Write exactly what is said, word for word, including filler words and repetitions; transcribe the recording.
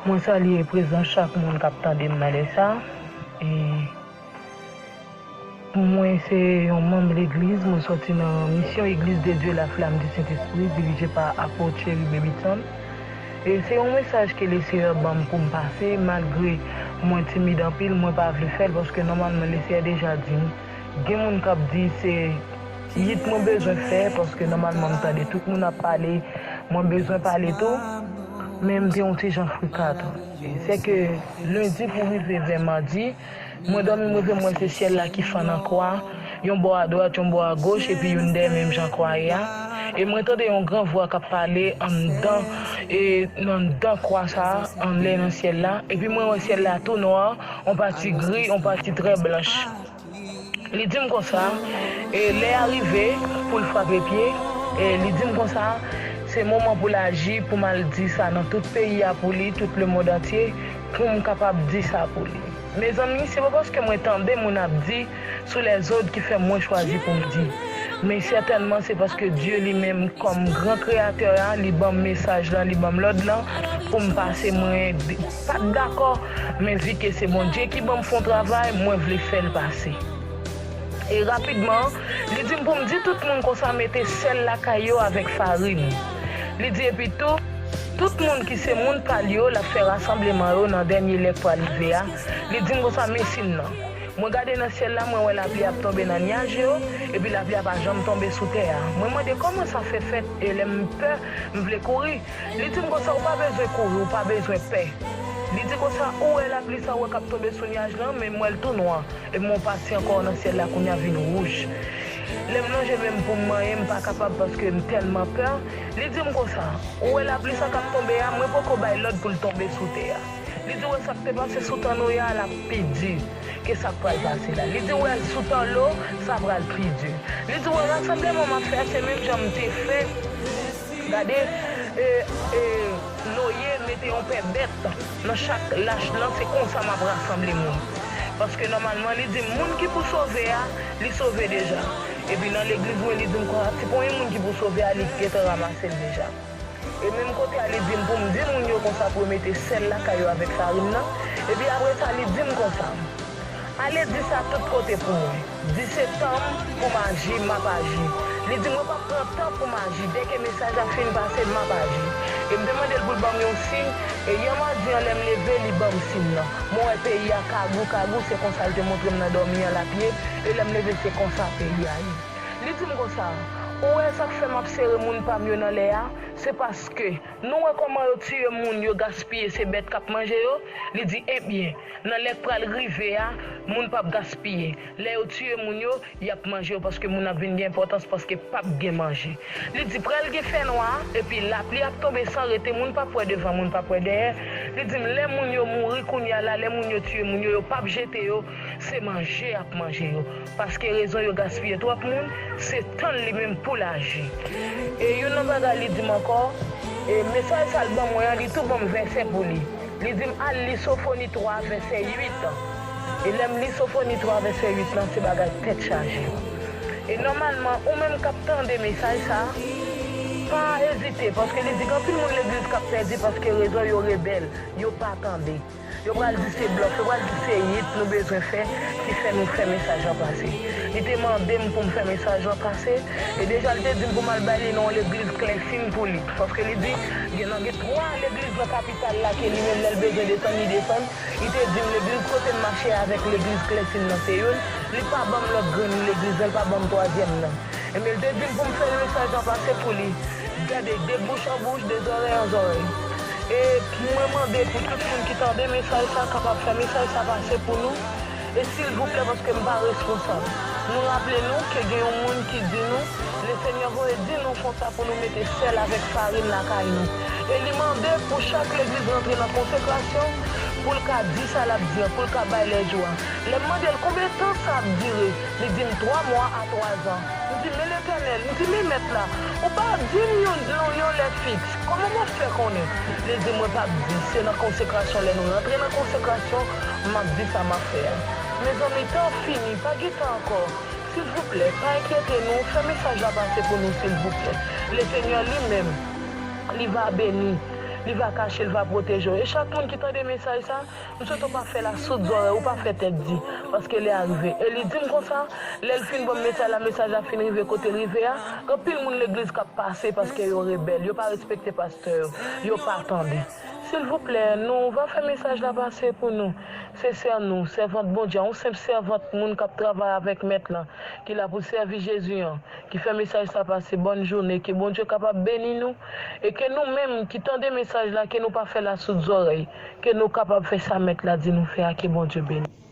Mwen salye prezans chak moun k ap tande m nan lè sa. E mwen se yon manm legliz, mwen sòti nan misyon Église de Dieu La Flamme du Saint-Esprit, dirije pa Apot Cherry Babyton. E se yon mesaj ke Leseyè ban m pou m pase, malgre mwen timid anpil, mwen pa vle fè l, paske nòmalman Leseyè deja di m. Gen moun k ap di se yit mwen bezwen fè, paske nòmalman m tande tout moun ap pale, mwen bezwen pale tou, men m te yon ti jan frika tou. Se ke lendi pou rive vè madi, mwen dòmi, m reve, m wè se syèl la ki fann an kwa, yon bò adwat, yon bò agoch, epi youn dèyè menm jan kwa ye a. E mwen tande yon gran vwa k ap pale anndan, e anndan kwa sa a, anlè nan syèl la. Epi mwen wè syèl la tou nwa, yon pati gri, yon pati trè blanch. Li di m konsa, e lè a rive pou l frape pye, e li di m konsa, se moman pou l aji, pou m al di sa nan tout peyi a pou li, tout lemonn antye, pou m kapab di sa pou li. Mezanmi, se pa paske mwen tande moun ap di sou lèzòt ki fè mwen chwazi pou m di. Men sètènman, se paske Dye li menm, kòm gran kreyatè a, li ban m mesaj lan, li ban m lòd lan pou m pase. Mwen pa t dakò, men vi ke se Bondye ki ban m fè yon travay, mwen vle fè l pase. E rapidman, li di m pou m di tout moun konsa mete sèl lakay yo avèk farin. Li di epi tou, tout moun ki se moun pa l yo, l ap fè rasanbleman yo nan dènye lè k pral rive a. Li di m konsa, men siy nan. Mwen gade nan syèl la, mwen wè lapli ap tonbe nan nyaj yo, epi lapli a pa janm tonbe sou tè a. Mwen mande kòman sa fè fèt, e lè m pè, m vle kouri. Li di m konsa, ou pa bezwen kouri, ou pa bezwen pè. Li di konsa, ou wè lapli sa ou wè k ap tonbe sou nyaj lan, men m wè l tou nwa. Epi m wè yon pati ankò nan syèl la kounye a vin wouj. Lè m lonje men m pou m manyen, m pa kapab paske m tèlman pè. Li di m konsa, ou wè lapli sa k ap tonbe a, mwen poko bay lòd pou l tonbe sou tè a. Li di, wè sa k te pase sou tan Noye a, l ap pi di ke sa k pral pase la. Li di, wè sou tan Lo, sa pral pi di. Li di, wè rasanbleman m ap fè a, se menm jan m te fè. Gade, e, e, Noye mete yon pè bèt nan chak lach lan, se konsa m ap rasanble moun. Paske nòmalman, li di, moun ki pou sove a, li sove deja. Epi nan legliz mwen, li di m konsa, ti ponyen moun ki pou sove a, li gentan ranmase l deja. E menm kote a, li di m pou m di moun yo konsa pou yo mete sèl lakay yo avèk farin nan. Epi apre sa, li di m konsa, ale di sa tout kote pou mwen. Di se tan m pou m aji, m ap aji. Li di mwen p ap pran tan pou m aji. Dèke mesaj la fin pase, m ap aji. E m te mande l pou l ban m yon siy. E yè madi an, lè m leve, li ban m siy nan. Mwen wè peyi a kagou, kagou, se konsa l te montre m nan dòmi an l ap ye. E lè m leve, se konsa peyi a ye. Li di m konsa, ou wè sa k fè m ap sere moun pa m yo nan lè a? Se paske nou wè kòman yo tiye moun, yo gaspiye, se bèt k ap manje yo? Li di, ebyen, nan lè k pral rive a, moun p ap gaspiye. Lè yo tiye moun yo, y ap manje yo, paske moun ap vin gen enpòtans, paske p ap gen manje. Li di, pral gen fènwa, epi lapli ap tonbe san rete, moun p ap wè devan, moun p ap wè dèyè. Li di m, lè moun yo mouri kounye a la, lè moun yo tiye moun yo, yo p ap jete yo, se manje y ap manje yo. Paske rezon yo gaspiye twòp moun, se tan li menm pou l aji. E youn nan bagay li di m ankò, e mesaj sa l ban mwen an, li tou ban m vèsè pou li. Li di m al li Sofoni twa vèsè uit. E lè m li Sofoni twa vèsè uit lan, se bagay tèt chaje. E nòmalman, ou menm k ap tande mesaj sa, pa ezite, paske li di gen anpil moun legliz k ap pèdi paske rezon yo rebèl, yo pa tande. Yo pral di se blòf, yo pral di se yit nou bezwen fè ki fè nou fè mesaj lan pase. Li te mande m pou m fè mesaj lan pase, e deja li te di m pou m al bay li nan yon legliz Klèsin pou li. Paske li di, gen nan gen twa legliz nan kapital la ke li menm lè l bezwen desann, li desann. Li te di m legliz kote m mache avèk legliz Klèsin nan se youn, li pa ban m lòt grenn legliz lan, li pa ban m twazyèm nan. Ebyen, li te di m pou m fè mesaj lan pase pou li. Gade, de bouch an bouch, de zòrèy an zòrèy. E mwen mande pou tout moun ki tande mesaj sa kapab fè mesaj sa pase pou nou. E silvouplè, paske m pa responsab. Nou raple nou ke gen yon moun ki di nou, Lesenyè voye di nou konsa pou nou mete sèl avèk farin lakay nou. E li mande pou chak legliz rantre nan konsekrasyon, pou l ka di sa l ap di an, pou l ka bay lèjou a. Lè m mande l konbyen tan sa ap dire, li di m twa mwa a twa zan. M di, men Letènèl, m di, men Mèt la, ou pa di m yon, yon, yon lè fiks. Kòman m ap fè konnen? Li di, mwen p ap di. Se nan konsekrasyon, lè nou rantre nan konsekrasyon, m ap di sa m ap fè a. Mezanmi, tan fini, pa gen tan ankò. Silvouplè, pa enkyete nou, fè mesaj la pase pou nou, silvouplè. Lesenyè li menm, li va beni, li va kache, li va pwoteje w. E chak moun ki tande mesaj sa, m swete w pa fè l a soud zòrèy, ou pa fè tèt di, paske lè a rive. E li di m konsa, lè l fin ban m mesaj la, mesaj la fin rive kote l rive a, gen anpil moun legliz k ap pase paske yo rebèl, yo pa respekte pastè yo, yo pa tande. Silvouplè, nou va fè mesaj la pase pou nou. Se sè nou, sèvant Bondye, yon senp sèvant moun k ap travay avèk Mèt lan, ki la pou sèvi Jezi an, ki fè mesaj sa pase. Bòn jounen, ke Bondye kapab beni nou, e ke nou menm ki tande mesaj la, ke nou pa fè l a soud zòrèy, ke nou kapab fè sa Mèt la di nou fè a, ke Bondye beni.